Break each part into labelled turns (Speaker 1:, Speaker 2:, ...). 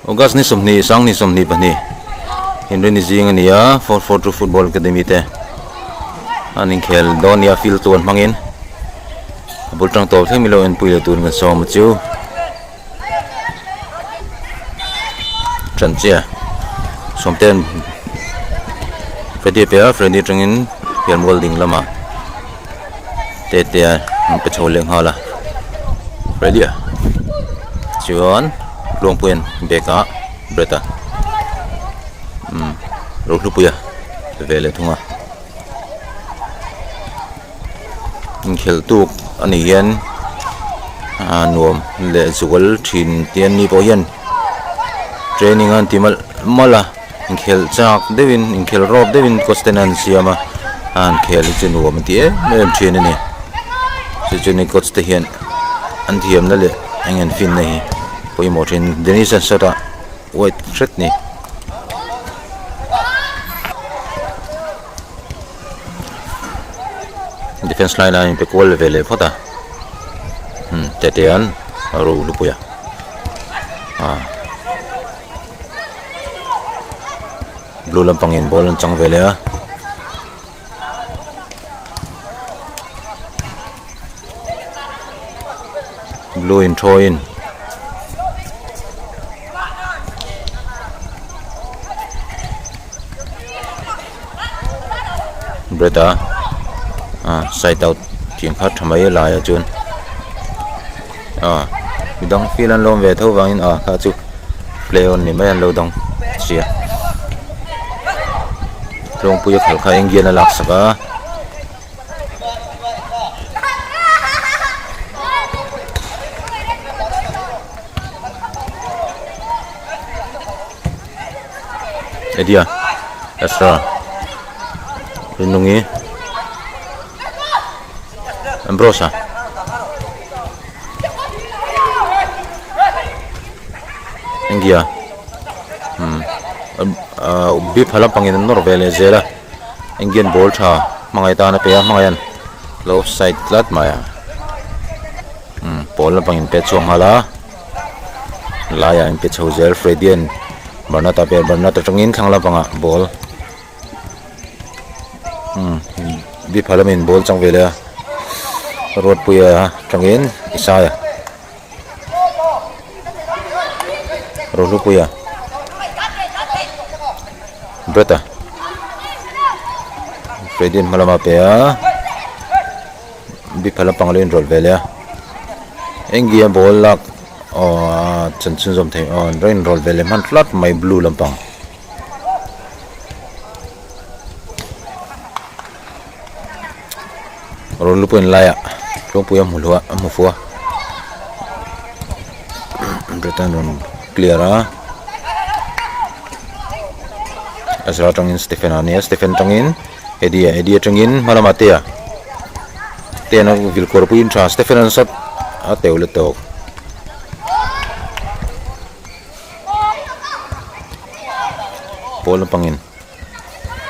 Speaker 1: August ni 20 sang ni 22 inrini zing a ni a 442 Football Academy te an inkhel dawn nia field tuan hmangin a bul tang tawp thleng milo enpui leh turin kan sawm a chu ṭan chiah sawmten Freddy a pe a Freddy atangin hian mual ding lamah te te a an pe chho leh nghal a Freddy a chuan Tluangpuia'n bag ah bread a umm Rohlupuia ve leh thung a inkhelh tuk a nih hian a nuam leh zual thin te an ni pawh hian training a an ti malh malh a inkhelh chak deuhin inkhelh rawp deuhin coach ten an siam a a han khel hi chu nuam an ti em em thin a ni chu chu ni coach te hian an thiamna leh eng an finna hi pawimawh thin Dennis an shot a white hret ni. Defence line a inpe kual ve leh phawt a umm Tetea'n a ro lupui a ah blue lampangin ball an chang ve leh a. Blue in thawiin bread a ah side out tih kha tha mai a laiah chuan ah midang field an lawm ve tho vangin ah kha chu play on ni mai an lo dang sia tlawngpui a khalh kha eng hian a lak sak a. Edia Ezra Rinlungi Ambrosa India umm ah bip ha lampangin an nawr ve leh zel a Indian ball tha hmangaih tan a pe a hmangaihan lo offside tlat mai a umm pawl lampangin pet chhuak nghal a. Laiah in pe chho zel Freddy-a'n Bernard a pe a Bernard atangin thlang lampangah ball umm bip ha lamin ball chang ve leh a Ruatpuia atangin Isaiah Rohlupuia Brett-a Freddy-a'n hma lama pe a. Bip ha lampang lo inrawlh ve leh a enggi a ball lak aw chanchin zawm thei aw an rawn inrawlh ve leh hman tlat mai blue lampang. Rawn lu pawh in laiah tlawngpui a hmu hluah a hmu fuh a return rawn clear a Ezra atangin Stephen a nia Stephen atangin Eddie a Eddie atangin hma lamah te a te an vil kuar puiin tha Stephen an sat a teu let tawk. Ball lampangin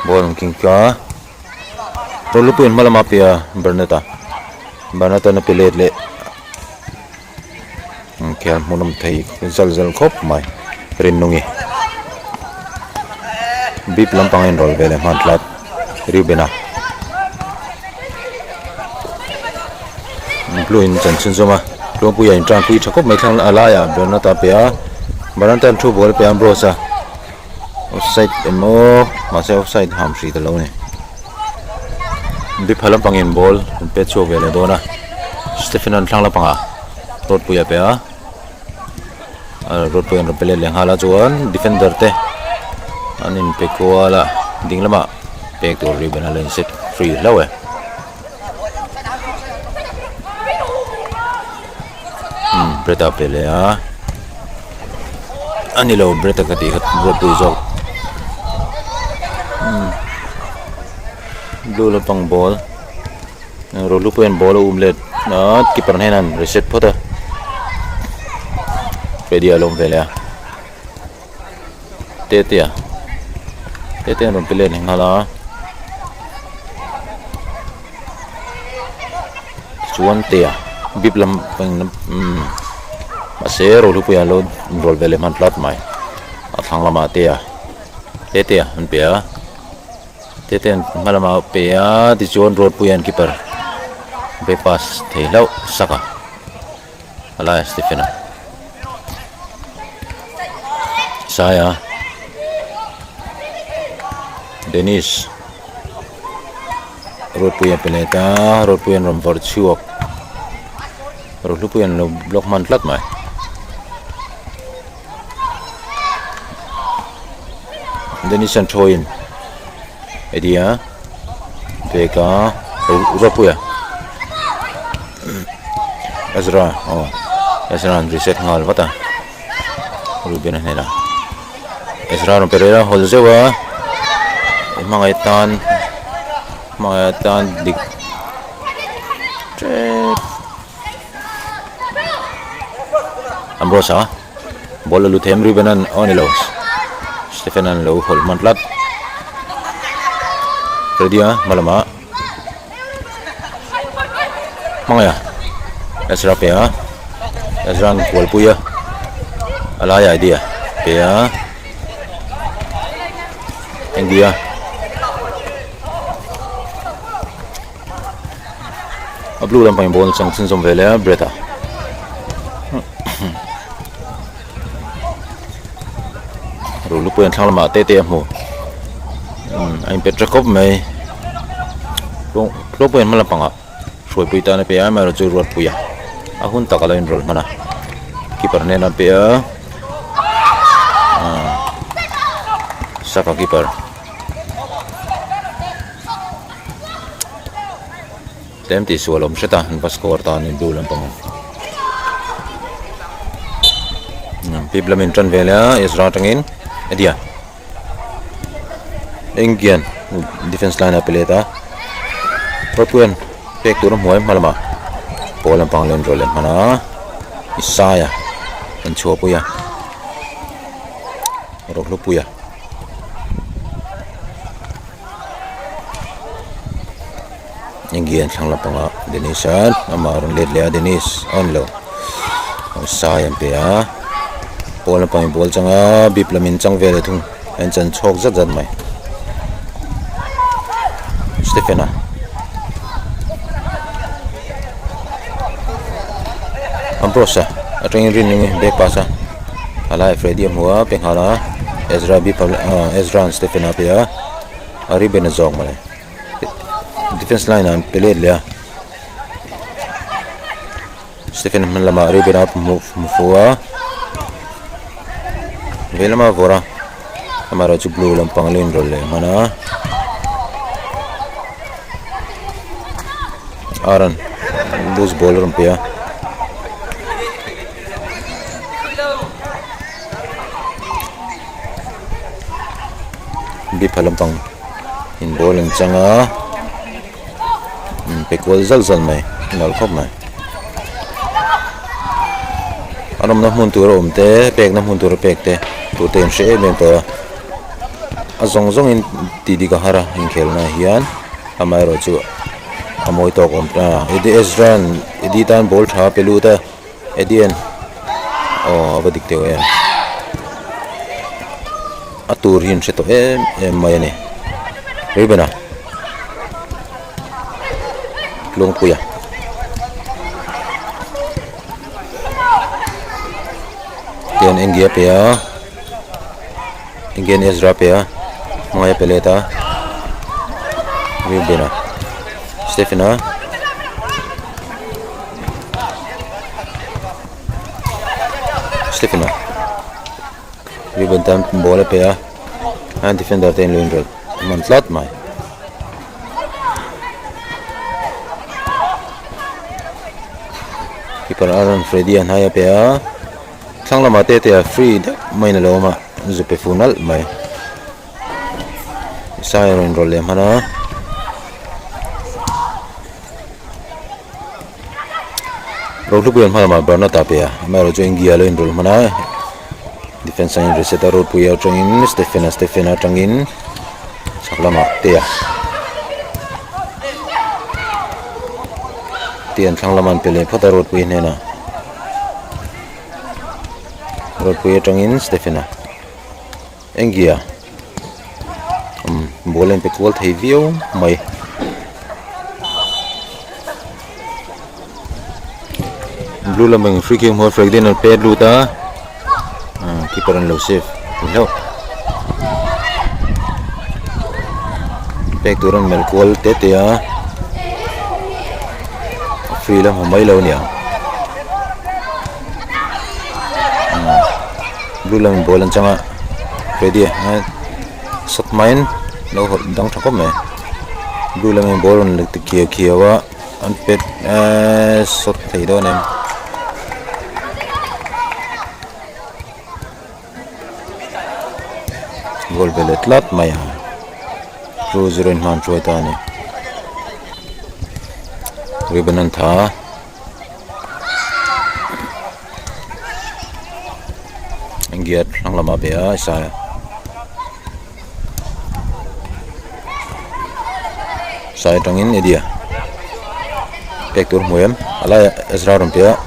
Speaker 1: ball an keng a Rawllupuiin hma lama pe a Bernard a Bernard an a pe let leh khian hmuhnawm thei zal zal khawp mai Rinnungi bip lampang a inrawlh ve leh hman tlat Reuben-a blue in chanchin zawm a Tluangpuia in tan pui tha khawp mai thlang a laiah Bernard-a a pe a Bernard-a an thu ball a pe a Ambrose-a offside emaw mahse offside ham hrih ta lo a ni bipha lampangin ball an pet chhuak ve leh dawn a Stephen an thlang lampangah road pui a pe a road pui an rawn pe let leh nghal a chuan defender te an in pe kual a ding lamah pek tur ribbon a lo in set free hlauh e. Umm bread a pe leh a a ni lo bread a ka tih kha ruatpui zawk umm blue lampang ball rohlu pawh hian ball a um let a keeper hnenah an reset phawt a ready a lo awm ve leh a tete a tete an rawn pe let leh nghal a. Chuan tea bip lam umm mahse rohlupuia lo inrawlh ve leh hman tlat mai. A thlang lamah te a te te a an pe a te te an hma lamah a pe a tichuan road pui an keeper back pass thei hlauh sak a a laiah Stephen a Saia Dennis road pui a pe leh ta road pui an rawn vawrh chhuak rohlupui an lo block hman tlat mai. Dennis an thawiin Eddie a bag a Ropuia Ezra aw Ezra an reset nghal vat a Reuben a hnenah Ezra rawn pe rel a hawl zeuh a hmangaih tan hmangaih tan dik tep. Ambrose a ball a lut hem Reuben an aw ni lo Stephen an lo hawlh hman tlat Freddy a hma lamah hmangaih a Ezra pe a Ezra an kual pui a a laiah idea pe a India. A blue lampang in ball chang chhunzawm ve leh a bread a rulu pawh hian thlang lamah te te a hmu a in pet tha khawp mai tluang pawh hian hma lampangah hruaipui tan a pe a amaherawhchu chu ruatpui a a hun tak a lo inrawlh hman a keeper hnenah a pe a saka keeper. Tlem tih sual a awm hret a an va score ta a ni blue lampang pip lam in tan ve leh a Ezra atangin Eddie-a Engkian defence line a pe let a Ropuian pek tur a hmuai hma lamah pawl lampang len rawh leh hman a Isaiah an chhuahpui a Rohlupuia. Engge an thlang lampangah Dennis a amah a rawn let leh a Dennis a awm lo sai an pe a pawl lampang in ball chang a bip lam in chang vel leh thung a in chan chhawk zat zat mai Stephen a Ambrose a atangin rin back pass a a laiah Freddy a hmu a pe nghal a Ezra bip Ezra an Stephen a pe a a ribbon a zawk mawle defence line ah an pe let leh a Stephen hman lamah ribbon a hmu fu a vei lama vawrh a amaherawhchu blue lampang lo inrawlh leh hman a Aaron loose ball a rawn pe a. Bipha lampang in ball an chang a in pe kual zal zal mai a nalh khawp mai a nawmna hmun tur a awm te pekna hmun tur a pek te tur te in hre em em tawh a a zawng zawng in tih dik a har a inkhelna ah hian amaherawhchu a mawi tawk awm ta Ezra an Eddie tan ball tha a pe lut a. Edian aw a va dik teuh em a tur hi an hre tawh em em mai a ni Reuben a Tluangpuia tian Engie a pe a Engie an Ezra a pe a hmangaih a pe let a Reuben a Stephen a. Stephen a ribbon tan ball a pe a an defender te an lo inrawlh hman tlat mai keeper Aaron Freddy a hnai a pe a thlang lamah te te a free deuh maiin a lo awm a zu pe fu nalh mai. Sai a rawn rawlh leh hman a. Rohlupuian hma lamah Bernard a pe a amaherawh chu India lo inrawlh hman a defence a in reset a Ropuia atangin Stephen a Stephen atangin chhak lamah Tea Tea an thlang lamah an pe leh phawt a Ropuia hnenah Ropuia atangin Stephen a. Enggia umm ball a inpe kual thei viau mai. Blue lam ang free kick hmuh a Freddy-a'n a pet lut a ah keeper an lo save hlauh. Pek tur an melh kual te te a a free la hmu mai lo a niang. Blue lam in ball an chang a Freddy a sawt hmain lo hawlh dang tha khawp mai blue lam in ball rawn ti khiau khiau a an pet eeee sawt thei dawn em. Goal ve leh tlat mai a 2-0 in hman hruai ta a ni ribbon an tha a. Gear hrang lamah be a sai a sai atangin Eddie-a pek tur hmu em a laiah Ezra a rawn pe a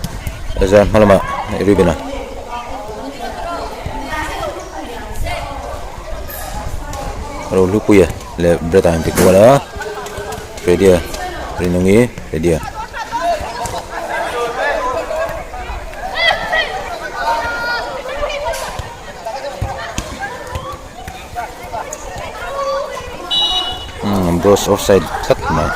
Speaker 1: Ezra hma lamah Reuben-a Rohlupuia leh Brett-a an ti kual a Freddy-a Rinawmi Freddy-a. Umm bros offside tlat mai.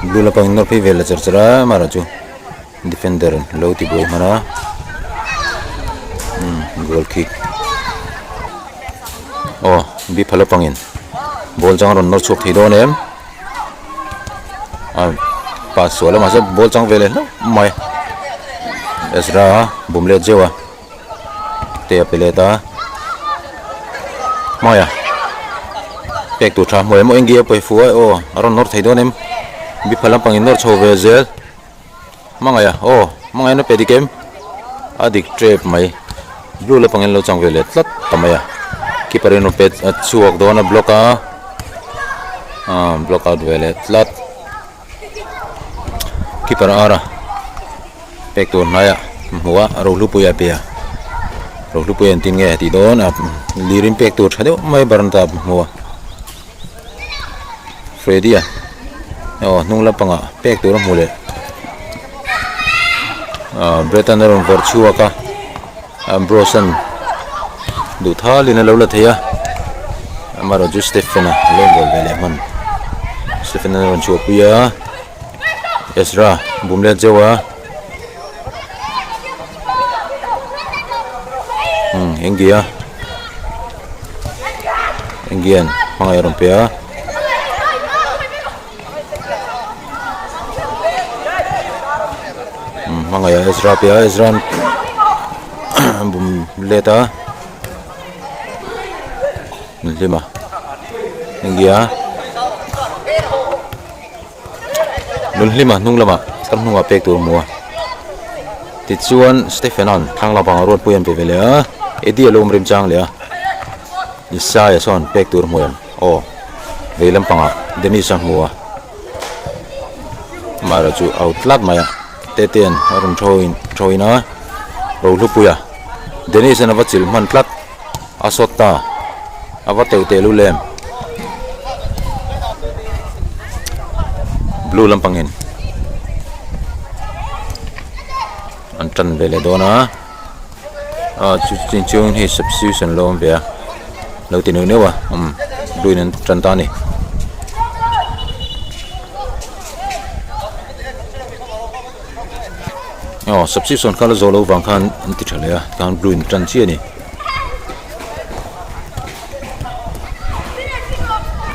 Speaker 1: Blue lampang in nawr phei vel la char char a amaherawh chu defender lo ti buai hman a umm goal kick aw bipha lampang in ball chang a rawn nawr chhuak thei dawn em a pass sual a mahse ball chang ve leh hlauh mai Ezra bum let zeuh a. Te a pe let a hmaia pek tur tha hmuai emaw eng nge a pawi fu a aw a rawn nawr thei dawn em bipha lampang in nawr chho ve zel hmangaih a aw hmangaih an a pe dik em a dik tep mai blue lampang in lo chang ve leh tlat ta mai a keeper in rawn pet a chhuak dawn a block a ah block out ve leh tlat. Keeper ar a pek tur hnaiah hmu a Rohlupuia a pe a Rohlupuia engtin nge a tih dawn a lir in pek tur tha deuh mai baranda a hmu a Freddy a aw hnung lampangah pek tur a hmu leh ah Bretan a rawn vawrh chhuak a Ambrose-a'n duh thalin a lo la thei a amaherawhchu Stephen-a a lo inbual ve leh hman Stephen-a a rawn chhuahpui a Ezra bum let zeuh a umm Engia Engia'n hmangaih a rawn pe a. Hmangaih a Ezra piah a Ezra an bum let a an hlim a engge a nun hlim a hnung lamah tlar hnungah pek tur a hmu a tichuan Stephen an thlang lampang ah ruatpui an pe ve leh a Eddie a lo awm rem chang leh a Isaiah sawn pek tur a hmu em aw. Vei lampangah Dennis a hmu a, amaherawh chu a out tlat mai a, Tetea'n a rawn thawin a, Rohlupuia Dennis-a'n a va chilh hman tlat a sawt ta, a va teuh teh lul em? Blue lampangin an tan ve leh dawn a, ah chu chu hei substitution lo awm ve a. Lo ti neuh neuh a umm blue in an tan ta a ni. Aw substitution kha la zawh loh vang khan an ti tha leh a tikhan blue in tan chiah a ni.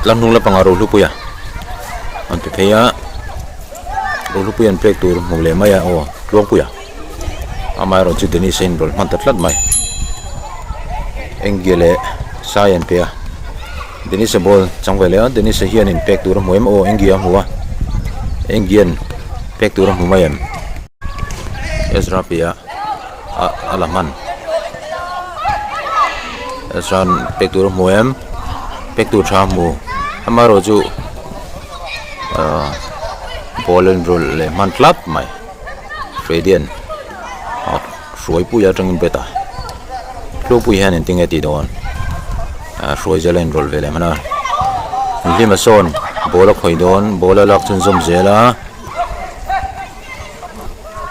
Speaker 1: Tlang hnung lampangah Rohlupuia an pe phei a Rohlupuia an pek tur hmu leh mai a aw Tluangpuia. Amaherawhchu Dennis a inrawlh hman ta tlat mai. Engge leh Sai an pe a, Dennis a ball chang ve leh a, Dennis a hianin pek tur a hmu em? Aw Engge a hmu a, Enggean pek tur a hmu mai em? Ezra pe a, a la hman. Ezra-a'n pek tur a hmu em pek tur tha a hmu amaherawh chu ahh ball a inrawlh leh hman tlat mai Freddy-a'n ah hruaipui atangin bet a hlupui hian engtin nge tih dawn ah hruai zel a inrawlh ve leh hman a hlima sawn ball a khawih dawn ball a lak chhunzawm zel a.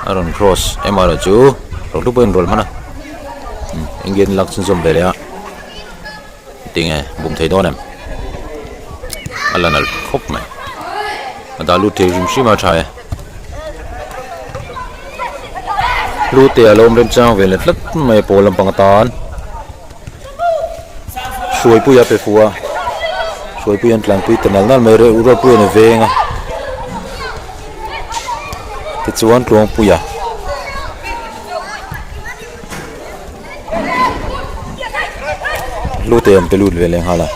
Speaker 1: A rawn cross emaw chu rohlu pawhin rawl hman a eng nge lak chhunzawm ve leh a tinge bum thei dawn em a la nalh khawp mai a dah lut thei hrim hrim a tha e hlute a lo awm remchang ve leh tlat mai pawl lampang atan hruaipuia pe fuh a hruaipuia an tlanpui ta nal nal mai reuh ruatpuia an veng a tichuan tluangpuia hlute an pe lut ve leh nghal a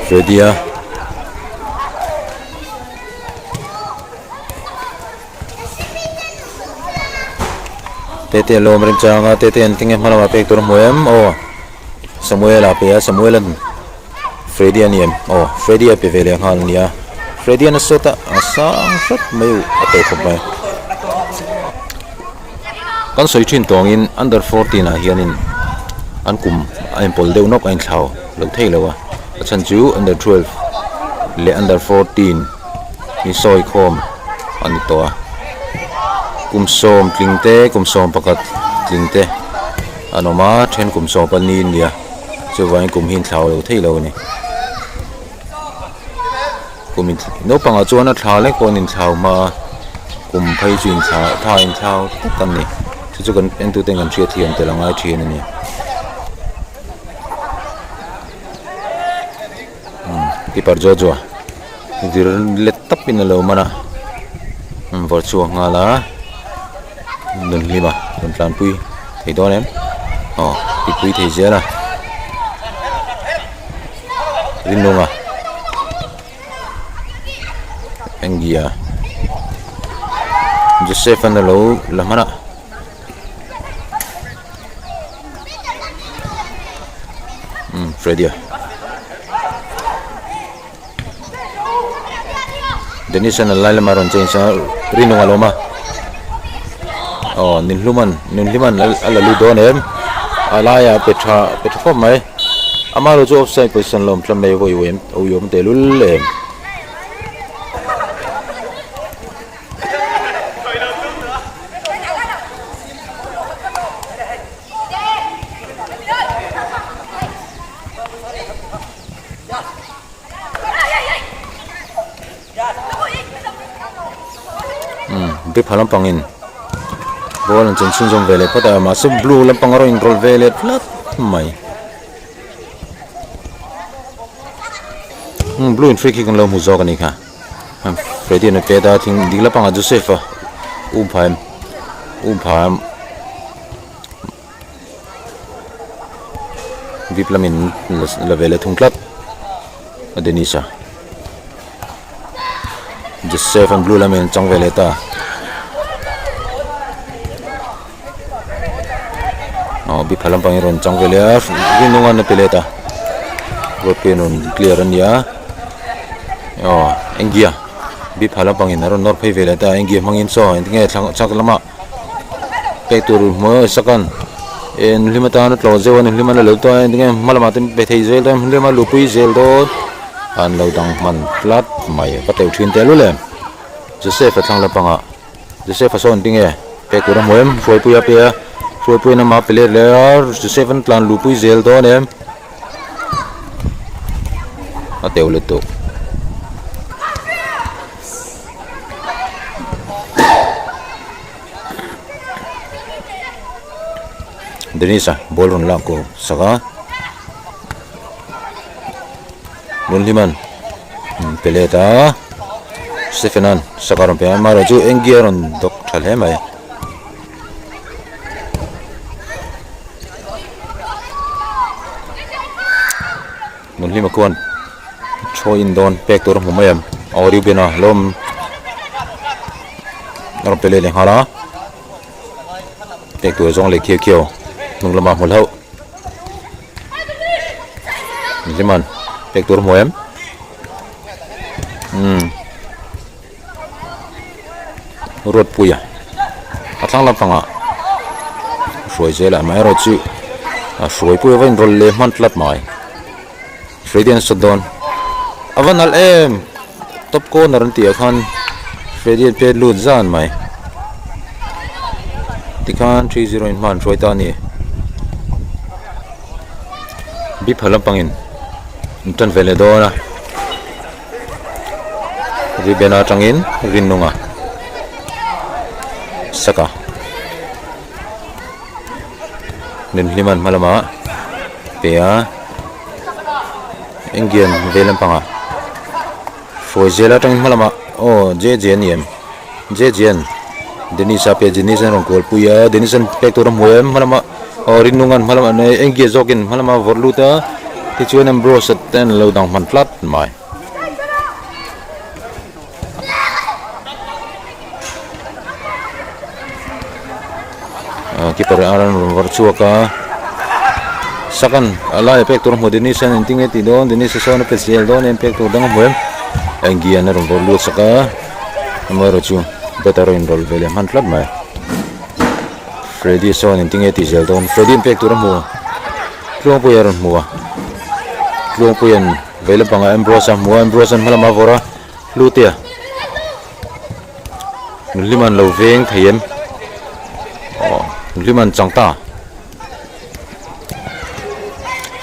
Speaker 1: Freddy a. Tete a lawm remchang a tete an tinge hma lamah pek tur a hmu em aw Samuel a pe a Samuel an Freddy a ni em aw Freddy a pe ve leh nghal a nia Freddy an a sawt a a sang hret mai uh a tawh khawp mai kan sawi thin tawngin under 14 ah hianin an kum a inpawlh deuh nawk a inthlau lo thei lo a a chhan chu under 12 leh under 14 hi sawi khawm a ni tawh a kum sawm tling te kum sawm pakhat tling te an awm a then kum sawm pali a nia chuvangin kum hi inthlau lo thei lo a ni kum in naupang ah chuan a thla lek pawh an inthlau hma a kum phei chu inthlau tha inthlau tak an ni chu chu kan entute kan hriatthiam tel a ngai thin a ni. Keeper Jojo vir let tawpin a lo man a vawrh chhuak nghal a nun hlim a rawn tlanpui thei dawn em aw tipui thei zel a rinlunga India Joseph an alo la hman a. Umm Freddy a Dennis an a lai lamah rawn change a rinawm a lo awm a aw Ninhluman Ninhliman a la lut dawn em a laiah pe tha pe tha khawp mai amaherawhchu chu offside position la awm tlat mai vawi uiawm tehlul em. Bipha lampangin ball an chen chhunzawm ve leh phawt a mahse blue lampang a rawn inrawlh ve leh tlat mai blue in free kick an lo hmu zawk a ni kha. Freddy an pet a thing ding lampangah Joseph a um phah em um phah em vip lamin la ve leh thung tlat a Dennis a Joseph an blue lamin an chang ve leh ta aw bipha lampangin rawn chang ve leh a rinawng an a pe let a rope an rawn clear a nia aw enggia bipha lampangin a rawn nawr phei ve leh ta enggia hmangin chaw engtinge thlang chhak lamah pek tur hmuh sakan en hlim atan a tlawh zeuh a ni hlim a la lo tawh a engtinge hma lamah te pe thei zel dawn hlim a lupui zel dawn an lo dang hman tlat mai va teuh thin tehlul em Joseph a thlang lampangah. Joseph a sawn tinge pek tur a hmu em hruaipui a pe a hruaipuiin amah a pe let leh a Joseph an tlan luhpui zel dawn em a teuh lutuk. Dennis a ball rawn lak ko sak a Lunhliman pe let a Stephen an saka rawn pe a amaherawh chu eng gear a rawn dawk tha hle mai. Lunhlima khuan thaw in dawn pek tur a hmu mai em aw Reuben a lo awm a rawn pe let leh nghal a. Pek tur zawng leh khiau khiau hnung lamah hmu hlauh. Hliman pek tur hmu em? Umm. Ruatpuia a thlang lampangah hruai zel a amaherawhchu a hruaipuia va inrawlh leh hman tlat mai. Freddy an sawt dawn a va nalh em top corner an tih ah khan Freddy an pet lut zan mai tikhan 3-0 in hma an hruai ta a ni bipha lampangin an tan ve leh dawn a Ribena atangin Rinnunga Saka Nunhliman hma lamah pe a Indian vei lampangah hruai zel atangin hma lamah aw JJ a ni em JJ an Dennis a pe a Dennis an rawn kual pui a Dennis an pek tur a hmu em hma lamah aw Rinnungan hma lamah nei India zawkin hma lamah a vawrh lut a tichuan Ambrose te an lo dang hman tlat mai. Keeper a rawn vawrh chhuak a sakan a laia pek tur a hmu Dennis an engtin nge tih dawn Dennis a sawn a pe zel dawn em pek tur dang a hmu em Angie an a rawn vawrh lut sak a amaherawh chu bat a rawn inrawlh ve leh hman tlat mai Freddy sawn engtin nge tih zel dawn Freddy an pek tur a hmu Tluangpuia a rawn hmu a Tluangpuia'n vei lampangah Ambrose a hmu a Ambrose an hma lamah a vawrh a Hlutea Nunhlima an lo veng thei em aw Nunhlima an chang ta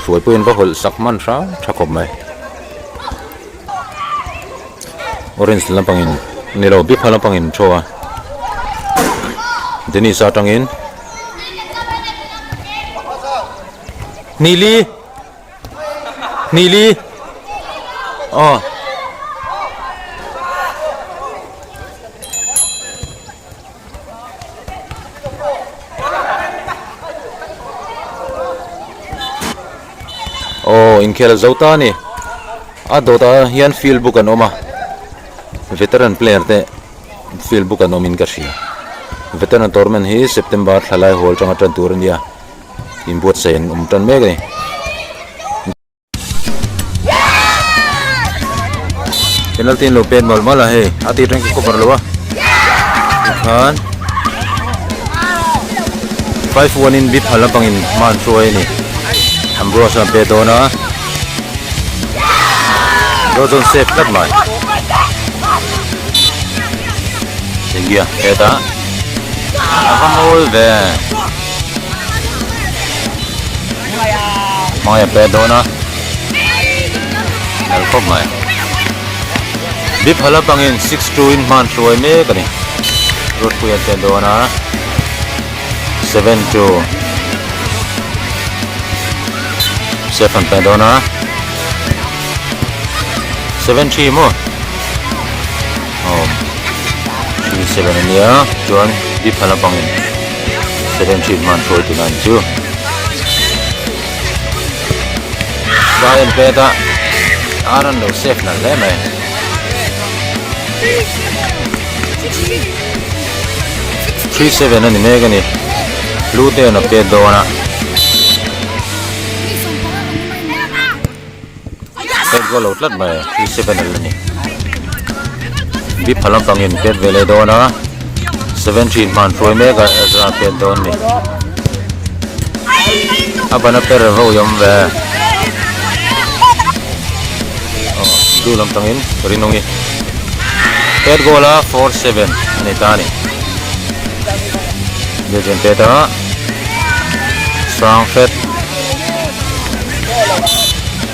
Speaker 1: hruai pawhin va hawlh sak hman hram tha khawp mai orange lampangin ni lo bipha lampangin thaw a Dennis atangin Nili. Nili aw aw inkhel a zo ta a ni a dawtah hian field book an awm a veteran player te field book an awmin ka hria veteran tournament hi September thla lai hawl atanga tan tur a nia. Inbuatsaih an awm tan mek a ni. Penalty an lo pet mawlh mawlh a hei a tir reng ka cover lo a tikhan 5-1 in bip hal lampangin hma an hruai a ni Ambrose an pet dawn a Rojon save tlat mai Enggia hetah a va mawi ve. Hmai a pe dawn a nal khawp mai Biphala pangin 6-2 in hman hruai mek a ni Ruatpui an pe dawn a 7-2 Sef an pe dawn a 7-3 maw aw 3-7 a nia chuan Biphala pangin 7-3 hman hruai tih nan chu Sai an pet a ar an lo save nalh hle mai 3-7 a ni mek a ni Lu te an a pet dawn a Pet goal lo tlat mai 3-7 a la ni Bipha lampangin pet ve leh dawn a 7-3 hman hruai mek a Ezra pet dawn ni a ban a per vo i awm ve aw du lampangin Rinawmi pet goal a 4-7 a ni ta a ni Legend pet a sang hret.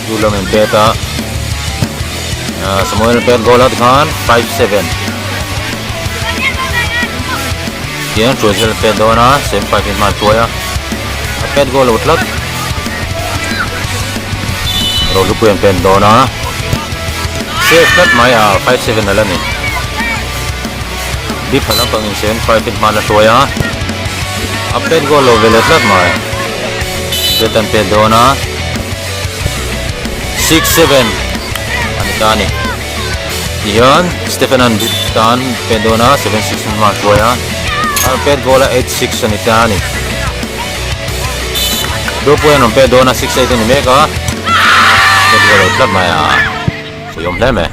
Speaker 1: Chu lam in pet a ah Samuel pet goal a tikhan 5-7 tiang Tuazel pet dawn a 7-5 in hman tuai a a pet goal lo tlat Rohlupui an pet dawn a save tlat mai a 5-7 a la ni Bipha lampang in 7-5 in hman a hruai a a pet goal lo ve leh tlat mai. Zet an pet dawn a 6-7 a ni ta a ni tihian Stephen an tan pet dawn a 7-6 in hma a hruai a. A pet goal a 8-6 a ni ta a ni. Dupuian rawn pet dawn a 6-8 a ni mek a. Pet goal lo tlat mai a. Puiawm hle mai.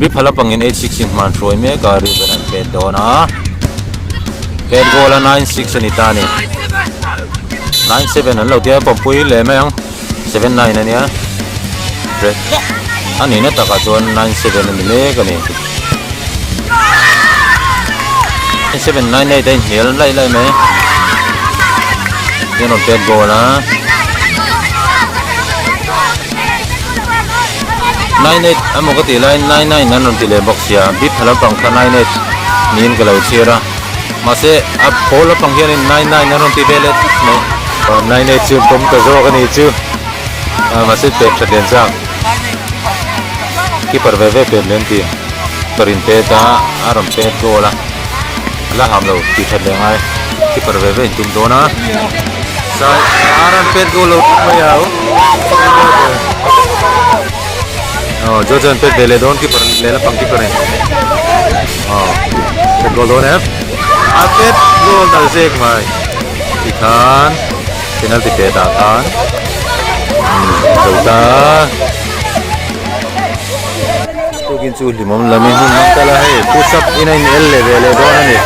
Speaker 1: Bipha lampangin 8-6 in hman hruai mek a Reuben an pet dawn a. Pet goal a 9-6 a ni ta a ni. 9-7 an lo tia pawmpui leh mai ang. 7-9 a nia. A nihna takah chuan 9-7 a ni mek a ni. 7-9-8 a inhnial laih laih mai. Hian rawn pet goal a. 9-8 emaw ka tih laiin 9-9 an rawn ti leh bawk sia. Bip ha lampang kha 9-8 niin ka lo chhiar a. Mahse a pawl lampang hianin 9-9 an rawn ti ve leh tlat mai. 9-8 chu pawm ta zawk a nih chu. Mahse pet tha lian chak. Keeper ve ve pet leh an ti. Keeper in pet a, a rawn pet goal a. A la ham lo tih that leh ngai. Keeper ve ve in tum dawn a. Sai a rawn pet goal lo tlat mai a. Aw Jojo an pet ve leh dawn keeper leh lampang keeper in. Aw pet goal dawn em? A pet goal nal zek mai. Tikhan penalty pet ah khan zo ta. Tukin chu hlimawm lamin hun hmang tal a hei push up in a in el leh ve leh dawn a ni.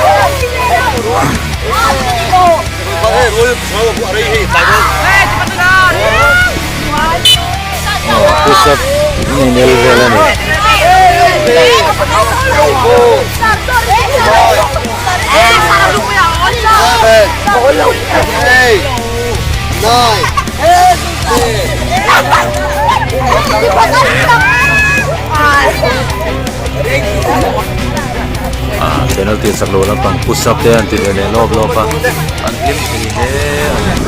Speaker 1: Aw push up in a in el vel a ni. Ah penalty sak lo lampang push up te an ti ve leh lawp lawp a an hlim thei hle a ni.